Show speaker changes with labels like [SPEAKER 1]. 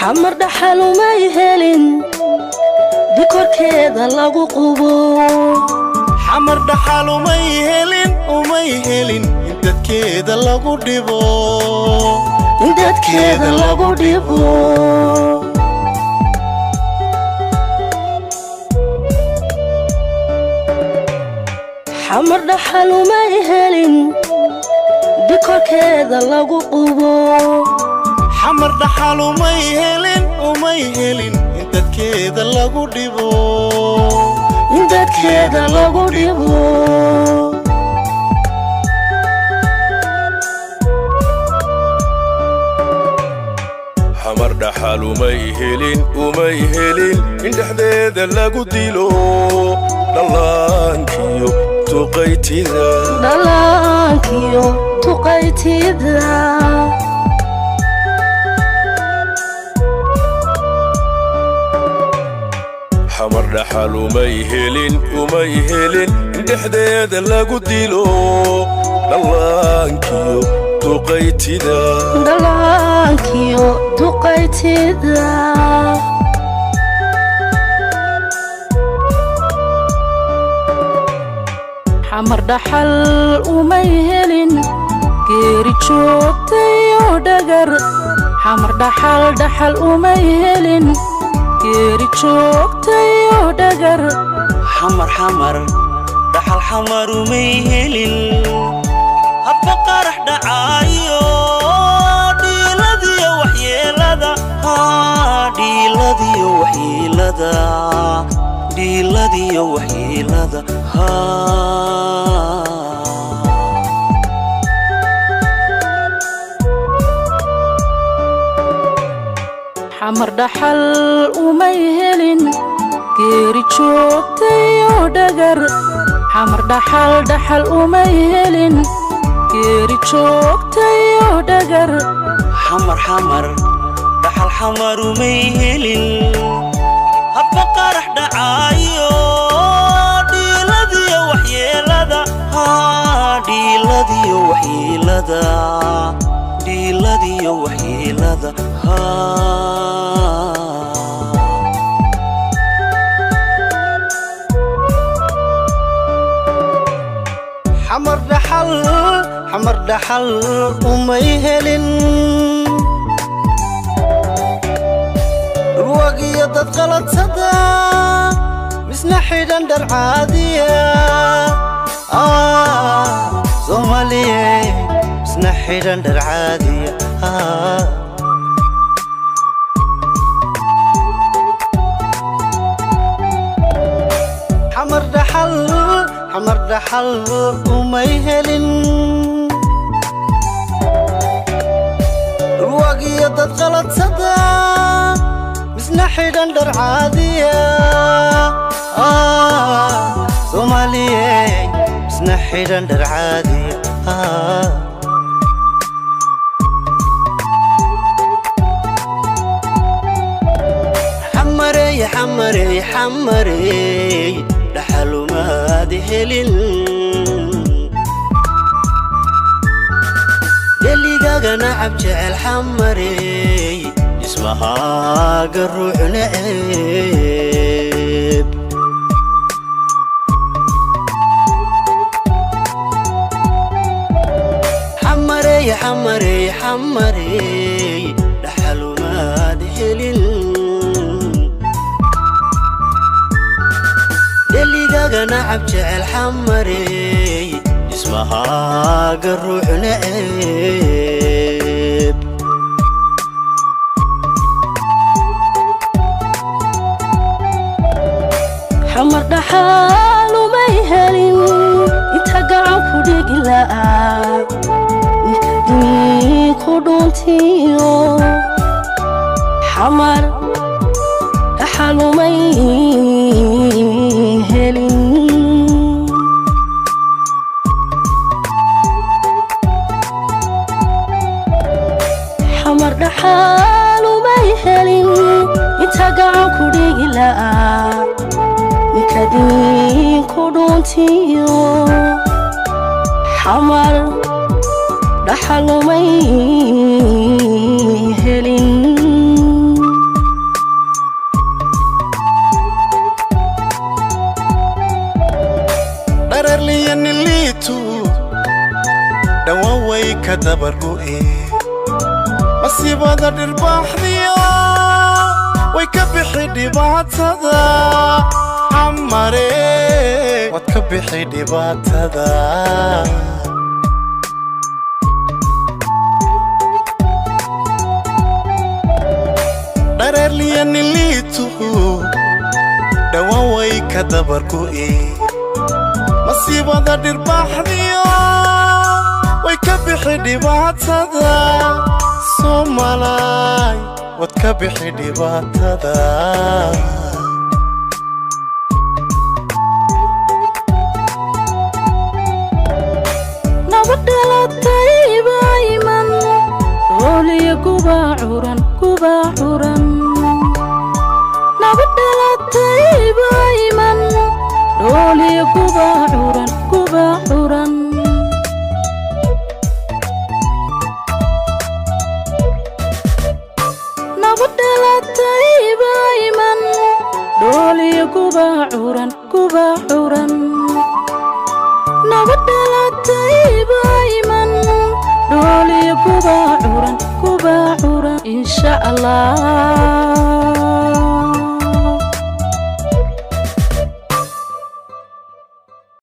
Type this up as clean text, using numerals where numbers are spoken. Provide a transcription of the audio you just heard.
[SPEAKER 1] Xamar dhaxal umay helin dhikorkeeda lagu qubo.
[SPEAKER 2] Xamar dhaxal umay helin, umay helin in dadkeeda lagu dhibo.
[SPEAKER 1] In dadkeeda lagu dhibo. Xamar dhaxal umay helin dhikorkeeda lagu qubo.
[SPEAKER 2] Xamar dhaxal umay helin, umay helin in dadkeeda lagu dhibo.
[SPEAKER 1] In dadkeeda lagu dhibo.
[SPEAKER 3] Xamar dhaxal umay helin, umay helin in dhexdeeda lagu dilo dhallaankiyo tuqaytida.
[SPEAKER 1] Dhallaankiyo tuqaytida.
[SPEAKER 3] Xamar dhaxal umay helin, umay helin in dhexdeeda lagu dilo dhallaankiyo tuqaytida.
[SPEAKER 1] Dhallaankiyo tuqaytida. Xamar dhaxal umay helin geeri joogtayo dhagar. Xamar dhaxal dhaxal umay helin geeri joogtayo dhagar.
[SPEAKER 4] Xamar, xamar dhaxal, xamar umay helin hadba qarax dhacaayo, dhiiladiyo waxyeelada, dhiiladiyo waxyeelada, dhiiladiyo waxyeelada.
[SPEAKER 1] Xamar dhaxal umay helin geeri joogtayo dhagar. Xamar dhaxal dhaxal umay helin geeri joogtayo dhagar.
[SPEAKER 4] Xamar, xamar dhaxal, xamar umay helin hadba qarax dhacaayo, dhiiladiyo waxyeelada, dhiiladiyo waxyeelada, dhiiladiyo waxyeelada.
[SPEAKER 2] Xamar dhaxal, xamar dhaxal umay helin dhulwagiyo dad qaladsada, misna xidhan dhar caadiya. Soomaaliye, misna xidhan dhar caadiya. Xamar dhaxal, xamar dhaxal umay helin dhulwagiyo dad qaladsada, misna xidhan dhar caadiya. Soomaaliye, misna xidhan dhar caadiya.
[SPEAKER 4] Xamarey, xamarey, xamarey dhaxalumaad helin dheligaga nacab jecel. Xamarey dhismahaaga ruux neceb. Xamarey, xamarey, xamarey dhaxalumaad helin dheligaga nacab jecel. Xamarey dhismahaaga ruux neceb.
[SPEAKER 1] Xamar dhaxal umay helin inta gacan ku dhigi la'aa, inta diin ku dhuntiyo. Xamar dhaxal umay helin. Xamar dhaxal umay helin inta gacan ku dhigi la'aa, ninka diin ku dhuntiyo. Xamar dhaxal umay helin.
[SPEAKER 2] Masiibada dhirbaaxdiyo way ka bixi dhibaatada. Xamare, waad ka bixi dhibaatada. Dhareerliyaniliituhu dhowaan way ka dabarku'i. Masiibada dhirbaaxdiyo way ka bixi dhibaatada. Soomalaay, waad ka bixi dhibaatada.
[SPEAKER 1] Nabad dhalatay baa iman, rooliya gubaa curan, gubaa curan. Nabad dhalatay baa iman, rooliya gubaa curan, gubaa curan. Nabad dhalatay baa iman, dhooliya gubaa curan, gubaa curan. Nabad dhalatay baa iman, dhooliya gubaa curan, gubaa curan, insha Allah.